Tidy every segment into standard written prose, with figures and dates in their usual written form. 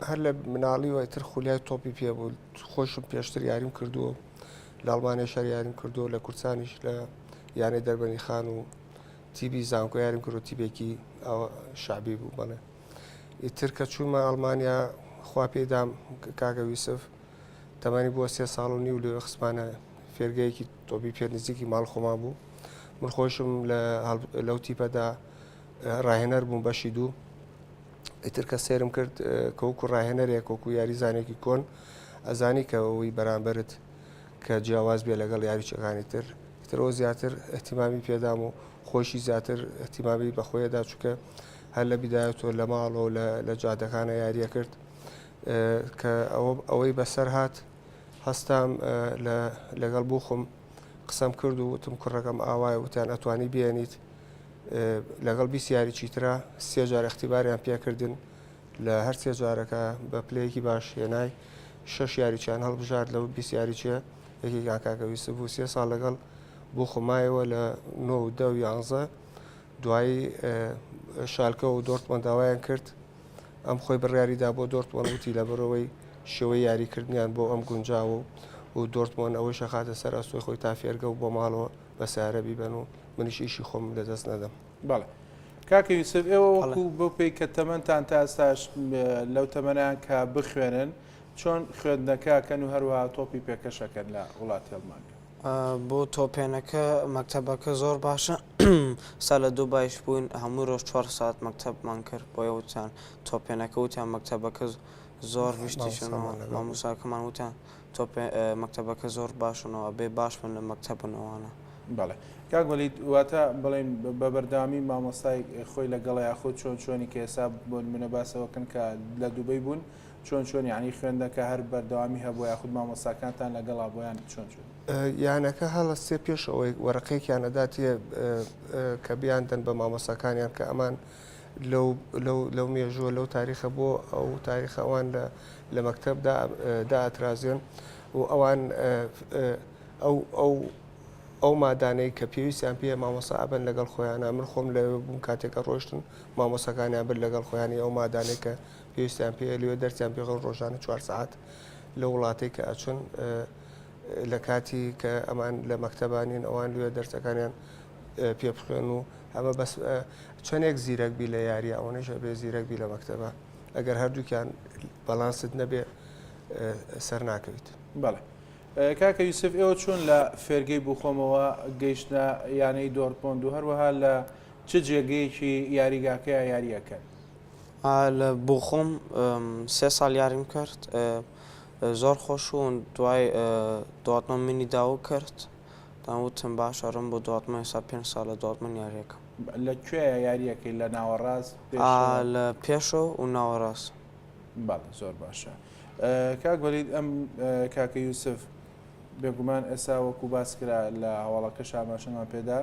هەر لە مناڵیوە ئیتر خولیای تۆپی پێ بوو، خۆشم پێشتر یاریم کردووە، لە ئەڵمانیاش هەر یاریم کردووە، لە کوردستانیش لە یانەی دەربەندیخان و تیبی زانکۆ یاریم کردو تیبێکی شەعبی بوو بەڵێ. ئیتر کە چوومە ئەڵمانیا خوا پێدام کاکە یوسف تەمەنی بووە سێ ساڵ و نیو لەوێ خستمانە فێرگەیەکی تۆپی پێ نزیکی ماڵ خۆمان بوو. من خۆشم لەو تیپەدا ڕاهێنەر بووم بەشی دوو. ئیتر کە سەیرم کرد کە وەکو ڕاهێنەرێک وەکو یاریزانێکی کۆن ئەزانی کە ئەوەی بەرامبەرت کە جیاواز بێ لەگەڵ یاریچەکانی تر ئیترەوە زیاتر احتیمامی پێدام و خۆشی زیاتر احتیمامی بەخۆیەدا چونکە هەر لە بیدایەتەوە لە ماڵەوە لە جادەکانە یاریە کرد کە ئەوەی بەسەر هات هەستام لەگەڵ بووخم قسەم کرد و وتم کوڕەکەم ئاوایە وتیان ئەتوانی بێنیت لەگەڵ 20 یاریی ترا سێ جار اختیباریان پێکردن لە هەر سێ جارەکە بە پلەیەکی باش هێنای شەش یاریچیان هەڵبژارد لەو 20 یاریچیە یەکێکیان کاکە یوسف بوو سێ ساڵ لەگەڵ بۆ خۆمایەوە لە 9 و دە و یانزە دوایی شالکە و دۆرتمۆند داوایان کرد ئەم خۆی بڕیاری دا بۆ دۆرتمۆند وتی لەبەرئەوەی شێوەی یاریکردنیان بۆ ئەم گونجاوە و دۆرتمۆند ئەوەیش ئەخاتە سەر ئەستۆی خۆی تا فێرگە و بۆ ماڵەوە بە سەیارە بیبەن و منیش ئیشی خۆم لەدەست نەدەم. بەڵێ کاکە یوسف ئێوە وەکو بەو پێی کە تەمەنتان تا ئێستاش لەو تەمەنان کە بخوێنن چۆن خوێندنەکە ئەکەن و هەروەها تۆپی پێکەش ئەکەن لە وڵاتی ئەڵمانیا؟ بۆ تۆپێنەکە مەکتەبەکە زۆر باشە سا لە دوبایش بووین هەموو رۆژ چوار سات مەکتەبمان کرد بۆیە وتیان تۆپێنەکە وتیان مەکتەبەکە زۆر ویشتیشن مامۆساکەمان وتیان تۆپێ مەکتەبەکە زۆر باشنەوە ئەبێ باش بن لە مەکتەبن ئەوانە. بەڵێ کاک وەلید واتە بڵێن بە بەردەوامی مامۆستای خۆی لەگەڵە یاخود چۆن چۆنی کە ئێستا بۆ نمونە باسەوەکەن کە لە دوبەی بوون چۆن چۆن یانی خوێندنەکە هەر بەردەوامی هەبووە یاخود مامۆستاکانتان لەگەڵا بووە یان چۆن چۆن؟ یانەکە هەڵەستێ پێش ئەوەی وەرەقەیەکیان ئەداتێ کە بیاندەن بە مامۆستاکانیان کە ئەمان لەو لەو لەو مێژووە لەو تاریخە بۆ ئەو تاریخە ئەوان لە لە مەکتەب دا دائەترازێن و ئەوان ئەو ئەو ئەو مادانەی کە پێویستیان پێیە مامۆستا ئەبەن لەگەڵ خۆیانە من خۆم لەوێ بووم کاتێک کە ڕۆشتن مامۆستاکانیان برد لەگەڵ خۆیانی ئەو مادانەی کە پێویستیان پێیە لەوێ دەرسیان پێ خوێن ڕۆژانە چوار سەعات لەو وڵاتەی کە ئەچن لە کاتی کە ئەمان لە مەکتەبا نین ئەوان لەوێ دەرسەکانیان پێ بخوێن و ئەمە بەس چەندێک زیرەک بی لە یاریە ئەوەنەش ئەبێ زیرەک بی لە مەکتەبە ئەگەر هەردووکیان بەڵانست نەبێ سەر ناکەویت. بەڵێ کاکە یوسف ئێوە چۆن لە فێرگەی بوخۆمەوە گەیشتنە یانەی دۆرتمۆند و هەروەها لە چ جێگەیەکی یاریگاکەیا یاری ئەکەن؟ لە بۆخۆم سێ ساڵ یاریم کرد زۆر خۆش و دوای دۆرتمۆند منی داوە کرد دان وتم باشە ڕم بۆ دۆرتمۆند ئێستا پێنج ساڵ لە دۆرتمۆند یاریەکەم. لە کوێیا یاریەکەی لە ناوەڕاست پێشەوە؟ لە پێشەوە و ناوەڕاست. بەڵێ زۆر باشە کاک وەلید ئەم کاکە یوسف بێگومان ئێستا وەکو باس کرا لە هەواڵەکەش ئاماژەمان پێدا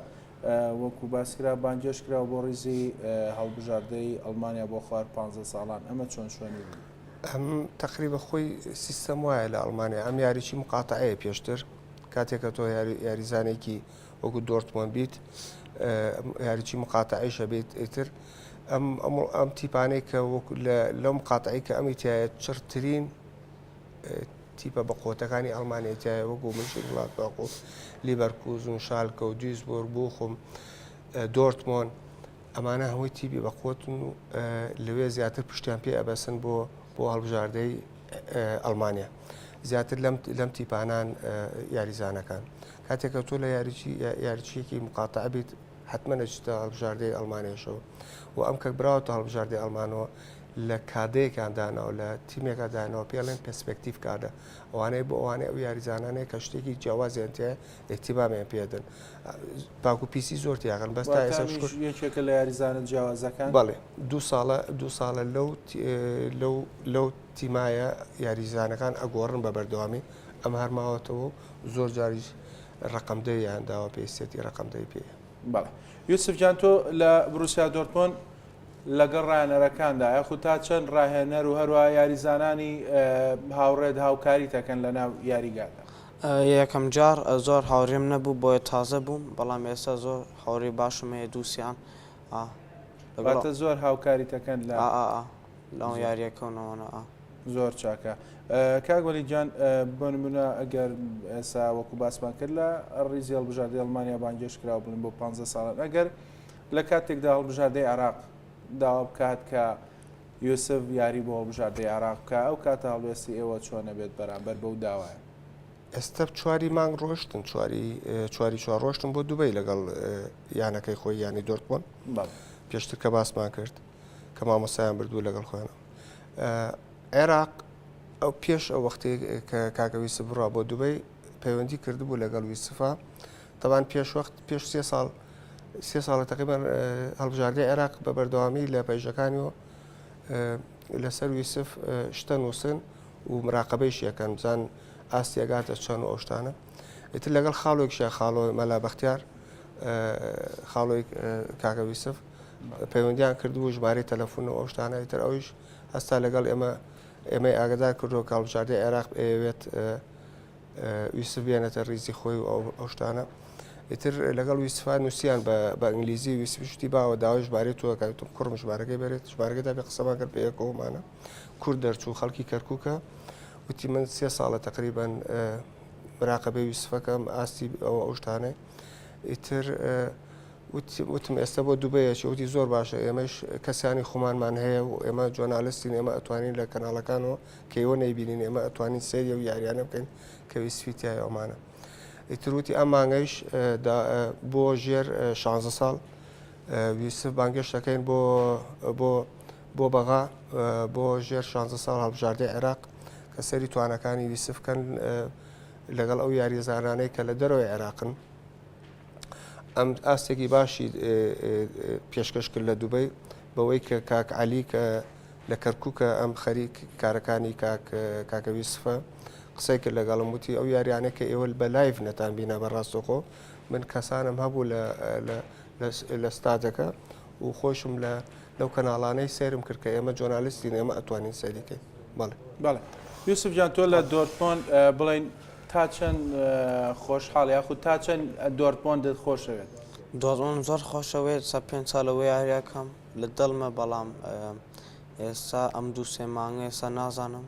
وەکو باس کرا بانگێشت کرا بۆ ڕیزی هەڵبژاردەی ئەڵمانیا بۆ خوار 15 ساڵان ئەمە چۆن شوێنی بوو؟ ئەم تقریبە خۆی سیستەم وایە لە ئەڵمانیا ئەم یاریی مقاتعەیە پێشتر کاتێک کە تۆ یاریزانێکی وەکو دۆرتمۆند بیت یاریی مقاتعیشە بیت ئیتر ئەم ئەم تیپانەی کە وەکو لەو مقاتعی کە ئەمی تایە چڕترین تیپە بەقوەتەکانی ئەڵمانیای تیایە وەکو مونشنگلادباخ و لیڤەرکوزن و شالکە و دویسبۆرگ، بوخم، دۆرتمۆند ئەمانە هەمووی تیپی بەقوەتن و لەوێ زیاتر پشتیان پێ ئەبەسن بۆ بۆ هەڵبژاردەی ئەڵمانیا زیاتر لەم لەم تیپانان یاریزانەکان کاتێکە تۆ لە یاریی یاریچیەکی مقاتع بیت حتمما ئەچیتە هەڵبژاردەی ئەڵمانیاشەوە و ئەم کە براوەتە هەڵبژاردەی ئەڵمانەوە لە کادەیەکیان داناوە لە تیمێکا داناوە پێی ئەڵێن پێرسپێکتیڤ کادە ئەوانەی بۆ ئەوانەی ئەو یاریزانانەیە کە شتێکی جیاوازیان تیایە ئیهتیمامیان پێ دەن پاک و پیسی زۆر تیاکەن بەس تا ئێستا شکر یەکێکە لە یاریزانە جیاوازەکان بەڵێ دوو ساڵە دوو ساڵە لەو لەو لەو تیمایە یاریزانەکان ئەگۆڕن بە بەردەوامی ئەم هەر ماوەتەوە و زۆر جاریش ڕقم دەیان داوە پێویستێتی ڕقم دەی پێ بەڵێ یوسف جان تۆ لە بروسیا دۆرتمۆند لەگەڵ ڕاهێنەرەکاندا یاخود تا چەند ڕاهێنەر و هەروەها یاریزانانی هاوڕێت هاوکاریت ئەکەن لەناو یاریگادا؟ یەکەم جار زۆر هاورێم نەبوو بۆیە تازە بووم بەڵام ئێستا زۆر هاورێی باشم هەیە دووسیان واتە زۆر هاوکاریت ئەکەن لە ئا ئا ئا لەو یاریەکەونەوەنە ئا. زۆر چاکە کاک وەلید گیان بۆ نمونە ئەگەر ئێسا وەکو باسمان کرد لە ڕیزی هەڵبژاردەی ئەڵمانیا بانگێشت کراوە بڵێن بۆ 15 ساڵان ئەگەر لە کاتێکدا هەڵبژاردەی عێراق داوا بکات کە یوسف یاری بۆ هەڵبژاردەی عێراق بکە ئەو کاتە هەڵوێستی ئێوە چۆنە بێت بەرامبەر بەو داوایە؟ ئێستا چواری مانگ ڕۆشتن چواری چواری چوار ڕۆشتن بۆ دوبەی لەگەڵ یانەکەی خۆی یانی دۆرتمۆند پێشتر کە باسمان کرد کە مامۆستایان بردوو لەگەڵ خۆیان عێراق ئەو پێش ئەو وەختی کە کاکە ویسف بڕوا بۆ دوبەی پەیوەندی کردبوو لەگەڵ ویسفا تەبان پێش وەخت پێش سێ ساڵ سێ ساڵە تقریبان هەڵبژاردەی عێراق بە بەردەوامی لە پەیژەکانی و لەسەر ویسف شتە نووسن و مراقبەیش یەکەن بزان ئاستی ئەگاتە چەند و ئەو شتانە ئیتر لەگەڵ خاڵۆێکشە خاڵۆ مەلا بەختیار خاڵۆی کاکە ویسف پەیوەندیان کردبوو ژمارەی تەلەفۆن و ئەو شتانە ئیتر ئەویش هەستا لەگەڵ ئێمە ئێمەی ئاگدار کردەوە کە هەڵبژاردەی عێراق ئەیەوێت ویسف بێنێتە ریزی خۆی و ئەو شتانە ئیتر لەگەڵ ویسفا نووسیان بە ئینگلیزی ویسف شتی باوە داوای ژمارەی تۆ کاتم کوڕم ژمارەکەی بەرێت ژمارەکەی دا بێ قسەمان کرد بەیەکەوەمانە کورد دەرچوو خەڵکی کەرکووکە وتی من سێ ساڵە تقریبان مراقبەی ویسفەکەم ئاستی ئەو ئەو شتانەی ئیتر وتم ئێستا بۆ دوبەیە چی وتی زۆر باشە ئێمەش کەسانی خۆمانمان هەیە و ئێمە journalist ین ئێمە ئەتوانین لە کەناڵەکانەوە کە ئێوە نەیبینین ئێمە ئەتوانین سەیری ئەو یاریانە بکەین کە ویسفی تایە ئەمانە ئیتر وتی ئەم مانگەیش بۆ ژێر 16 ساڵ ویسف بانگێشت دەکەین بۆ بۆ بۆ بەغا بۆ ژێر 16 ساڵ هەڵبژاردەی عێراق کە سەری توانەکانی ویسف کەن لەگەڵ ئەو یاریزانانەی کە لە دەرەوەی عێراقن ئەم ئاستێکی باشی پێشکەش کرد لە دوبەی بەوەی کە کاک عەلی کە لە کەرکووکە ئەم خەریک کارەکانی کاک کاکە ویسفە قسەی کرد لەگەڵم وتی ئەو یاریانە کە ئێوە بە live نەتان بینا بە ڕاستەخۆ من کەسانم هەبوو لە لە ستادەکە و خۆشم لە لەو کەناڵانەی سەیرم کرد کە ئێمە journalist ین ئێمە ئەتوانین سەیریکەین بەڵێ. بەڵێ یوسف جان تۆ لە دۆرتمۆند بڵێین تا چەند خۆشحاڵ یاخود تا چەند دۆرتمۆندت خۆشەوێت؟ دۆرتمۆند زۆر خۆشەوێت سە پێنج ساڵە وێ یاریەکەم لە دڵمە بەڵام ئێستا ئەم دوو سێ مانگە ئێستا نازانم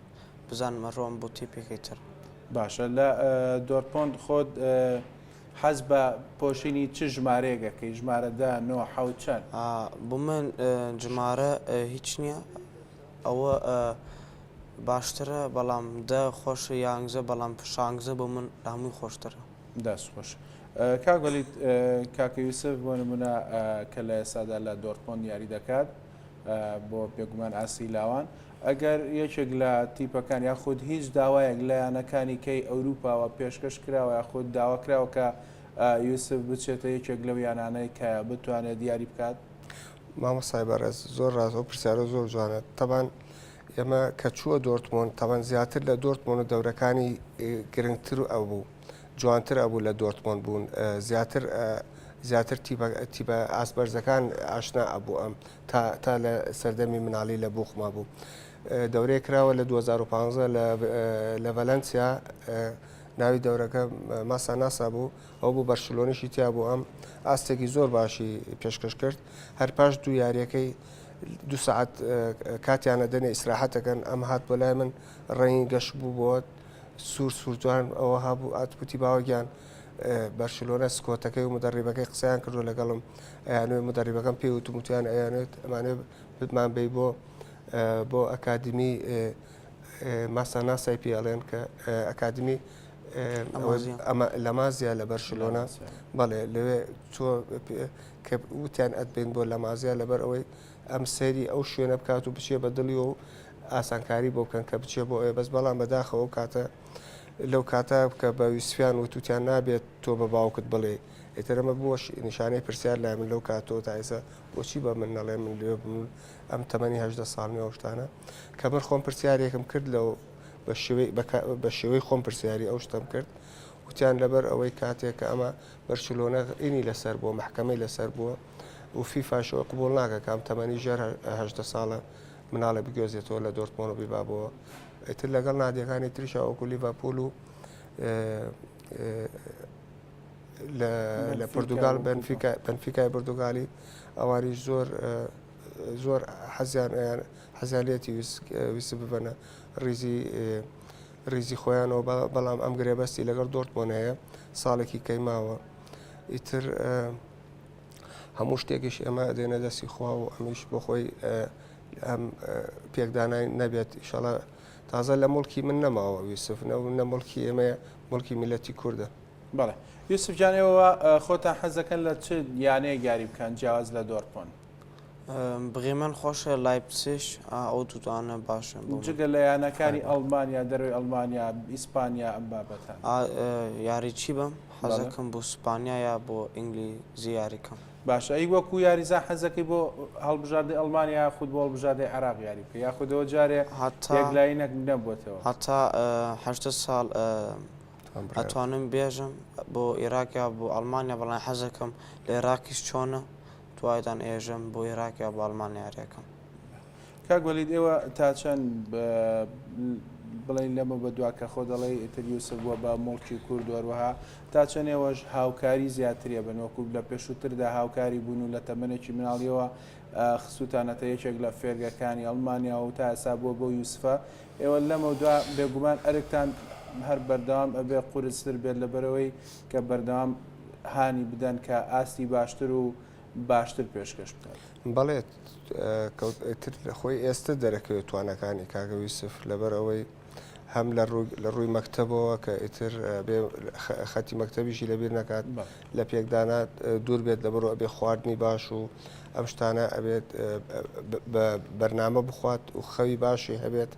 بزانم ئەڕۆم بۆ تیپێکی تر. باشە لە دۆرتمۆند خۆت حەز بە پۆشینی چ ژمارەیەک ئەکەی؟ ژمارە دە، نۆ، حەوت چەند؟ بۆ من ژمارە هیچ نییە ئەوە باشترە بەڵام دە خۆشە یانزە بەڵام شانزە بۆ من لە هەمووی خۆشترە. دەست خۆش. کاک وەلید کاکە یوسف بۆ نمونە کە لە ئێستادا لە دۆرتمۆند یاری دەکات بۆ بێگومان ئاستی لاوان ئەگەر یەکێک لە تیپەکان یاخود هیچ داوایەک لە یانەکانی کەی ئەوروپاوە پێشکەش کراوە یاخود داوا کراوە کە یوسف بچێتە یەکێک لەو یانانەی کە بتوانێت یاری بکات؟ مامۆستای بەڕێز زۆر ڕاست ئەو پرسیارە زۆر جوانە تەبان ئێمە کە چووە دۆرتمۆند تەبان زیاتر لە دۆرتمۆند و دەورەکانی گرنگتر ئەو بوو جوانتر ئەبوو لە دۆرتمۆند بوون زیاتر زیاتر تیپە ئاست بەرزەکان ئاشنا ئەبوو ئەم تا تا لە سەردەمی مناڵی لە بوخما بوو دەورەیە کراوە لە 2015 لە لە ڤەلەنسیا ناوی دەورەکە ماسا ناسا بوو ئەو بوو بەرشلۆنیشی تیا بوو ئەم ئاستێکی زۆر باشی پێشکەش کرد هەر پاش دوو یاریەکەی دو ساعت کاتیانە دەنێ ئیسراحەتەکەن ئەم هات بۆ لای من ڕەنگی گەش بوو بۆ سوور سوور جوان ئەوە هەبوو ئاتکوتی باوە گیان بەرشلۆنە scout ەکەی و مدەڕیبەکەی قسەیان کردو لەگەڵم ئەیانوێ مدەڕیبەکەم پێی وتم وتیان ئەیانوێت ئەمانوێ بمان بی بۆ بۆ ئەکادمی ماسا ناسای پێ ئەڵێن کە ئەکادمی ئەمە لەمازیا لە بەرشلۆنە بەڵێ لەوێ چۆ کە وتیان ئەتبین بۆ لەمازیا لەبەر ئەوەی ئەم سەیری ئەو شوێنە بکات و بچێ بە دڵی و ئاسانکاری بۆ بکەن کە بچێ بۆ ئەوێ بەس بەڵام بەداخەوە ئەو کاتە لەو کاتە کە بە ویسفیان وتوتیان نابێت تۆ بە باوکت بڵێ ئیتر ئەمە بووە نیشانەی پرسیار لای من لەو کاتەوە تا ئێستا بۆچی بە من نەڵێ من لێ بم ئەم تەمەنی هەژدە ساڵمی ئەو شتانە کە من خۆم پرسیارێکم کرد لەو بە شێوەی بە شێوەی خۆم پرسیاری ئەو شتەم کرد وتیان لەبەر ئەوەی کاتێک کە ئەمە بەرشلۆنە ئینی لەسەر بووە مەحکەمەی لەسەر بووە و فیفاش ئەوە قبوڵ ناکە کە ئەم تەمەنی ژێر 18 ساڵە مناڵێ بگوێزێتەوە لە دۆرتمۆند و بیبا بۆ ئیتر لەگەڵ نادیەکانی تریشا وەکو لیڤەرپوول و لە پرتوگال بەنفیکا بەنفیکای پرتوگالی ئەوانیش زۆر زۆر حەزیان ئەیان. حەزیان لێتی ویست ببەنە ریزی ریزی خۆیانەوە بەڵام ئەم گرێبەستی لەگەڵ دۆرتمۆند هەیە ساڵێکی کەی ماوە ئیتر هەموو شتێکیش ئێمە دێنە دەستی خوا و ئەمیش بۆ خۆی ئەم پێکدانای نەبێت ئیشەڵا تازە لە مڵکی من نەماوە یوسف نە نە مڵکی ئێمەیە مڵکی میلەتی کوردە. بەڵێ یوسف گیان ئێوە خۆتان حەز دەکەن لە چ یانەیەک یاری بکەن جیاواز لە دۆرتمۆند؟ بغیمەن خۆشە لایپزیش ئەو دوودانە باشن بۆ من. جگە لە یانەکانی ئەڵمانیا دەرەوەی ئەڵمانیا ئیسپانیا ئەم بابەتانە. یاری چی بم حەزەکەم بۆ سپانیا یا بۆ ئینگلیزی یاری کەم. باشە ئەی وەکو یاریزان حەزەکەی بۆ هەڵبژاردەی ئەڵمانیا یاخود بۆ هەڵبژاردەی عێراق یاری بکەی یاخود ئەوە جارێ هەتا یەکلایی نەک نەبووەتەوە؟ هەتا 18 ساڵ ئەتوانم بێژم بۆ ئیراق یا بۆ ئەڵمانیا بەڵام حەزەکەم لە ئێراقیش چۆنە دوایدان ئێژم بۆ ئێراق یا بۆ ئەڵمانیا یاریەکەم. کاک وەلید ئێوە تا چەند بڵێین لەمە بەدوا کە خۆ دەڵێی ئیتر یوسف بووە بە موڵکی کورد و هەروەها تا چەند ئێوەش هاوکاری زیاتری ئەبن وەکو لە پێشووتردا هاوکاری بوون و لە تەمەنێکی مناڵیەوە خستوتانەتە یەکێک لە فێرگەکانی ئەڵمانیا و تا ئێستا بووە بەو یوسفە ئێوە لەمەودوا بێگومان ئەرکتان هەر بەردەوام ئەبێ قورستر بێت لەبەرئەوەی کە بەردەوام هانی بدەن کە ئاستی باشتر و باشتر پێشکەش بکات. بەڵێ ئیتر خۆی ئێستە دەرەکەوێت توانەکانی کاکە یوسف لەبەر ئەوەی هەم لە لە ڕووی مەکتەبەوە کە ئیتر بێ خەتی مەکتەبیشی لەبیر نەکات لە پێکدانات دوور بێت لەبەر ئەبێ خواردنی باش و ئەم شتانە ئەبێت بە بەرنامە بخوات و خەوی باشی هەبێت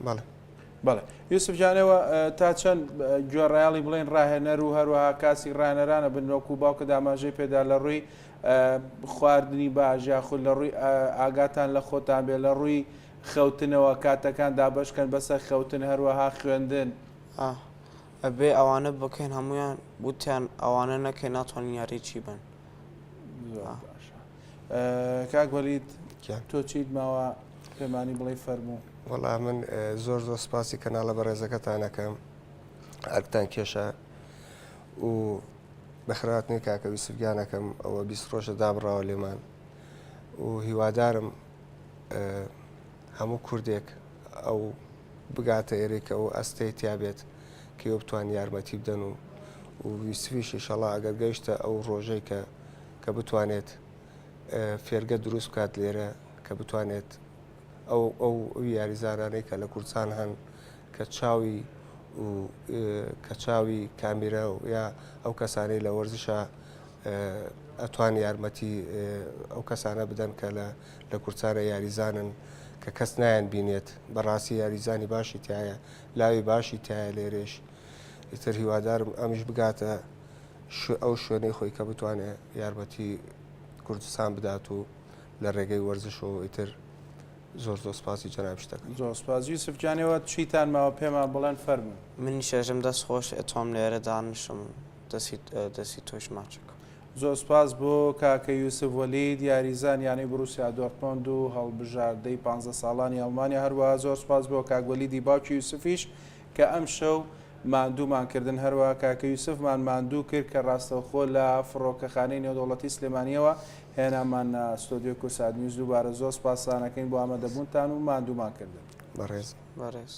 بەڵێ. بەڵێ یوسف گیان ئێوە تا چەند گوێڕایەڵی بڵێن ڕاهێنەر و هەروەها کاسی ڕاهێنەرانە بن وەکو باوکت ئاماژەی پێدا لە ڕووی خواردنی باش یاخود لە ڕووی ئاگاتان لە خۆتان بێ لە ڕووی خەوتنەوە کاتەکان دابەشکەن بەسەر خەوتن هەروەها خوێندن. ئەبێ ئەوانە بکەین هەموویان وتیان ئەوانە نەکەین ناتوانین یاری چی بن. زۆر باشە کاک وەلید تۆ چیت ماوە پێمانی بڵێی فەرموو. وەڵا من زۆر زۆر سپاسی کەناڵە بەڕێزەکەتان ئەکەم ئەرکتان کێشا و بەخێرهاتنی کاکە یوسف گیان ئەکەم ئەوە 20 ڕۆژە دابڕاوە لێمان و هیوادارم هەموو کوردێک ئەو بگاتە ئێرەی کە ئەو ئەستەی تیا بێت کە ئێوە بتوان یارمەتی بدەن و و یوسفیش ئیشەڵا ئەگەر گەیشتە ئەو ڕۆژەی کە کە بتوانێت فێرگە دروست بکات لێرە کە بتوانێت ئەو ئەو یاریزانانەی کە لە کوردستان هەن کە چاوی و کە چاوی کامیرە و یا ئەو کەسانەی لە وەرزشە ئەتوان یارمەتی ئەو کەسانە بدەن کە لە لە کوردستانە یاریزانن کە کەس نایان بینێت بەڕاستی یاریزانی باشی تایە لاوی باشی تایە لێرێش ئیتر هیوادارم ئەمیش بگاتە ئەو شوێنەی خۆی کە بتوانێت یارمەتی کوردستان بدات و لە ڕێگەی وەرزشەوە ئیتر زۆر زۆر سپاسی جەنابیشت دەکەم. زۆر سپاس یوسف گیان ئێوە چیتان ماوە پێمان بڵێن فەرموون. منیش ئێژم دەست خۆش ئەتوام لێرە دانیشم دەسی دەسی تۆش ماچەکەم. زۆر سپاس بۆ کاکە یوسف وەلید یاریزان یانەی بروسیا دۆرتمۆند و هەڵبژاردەی پانزە ساڵانی ئەڵمانیا هەروەها زۆر سپاس بۆ کاک وەلیدی باوکی یوسفیش کە ئەمشەو ماندوومان کردن، هەروەها کاکە یوسفمان ماندوو کرد کە ڕاستەوخۆ لە فڕۆکەخانەی نێودەوڵەتی سلێمانییەوە هێنامانە ستۆدیۆی کوردسات نیوز، دووبارە زۆر سوپاستان ئەکەین بۆ ئامادەبوونتان و ماندوومان کردن. بەڕێز. بەڕێز.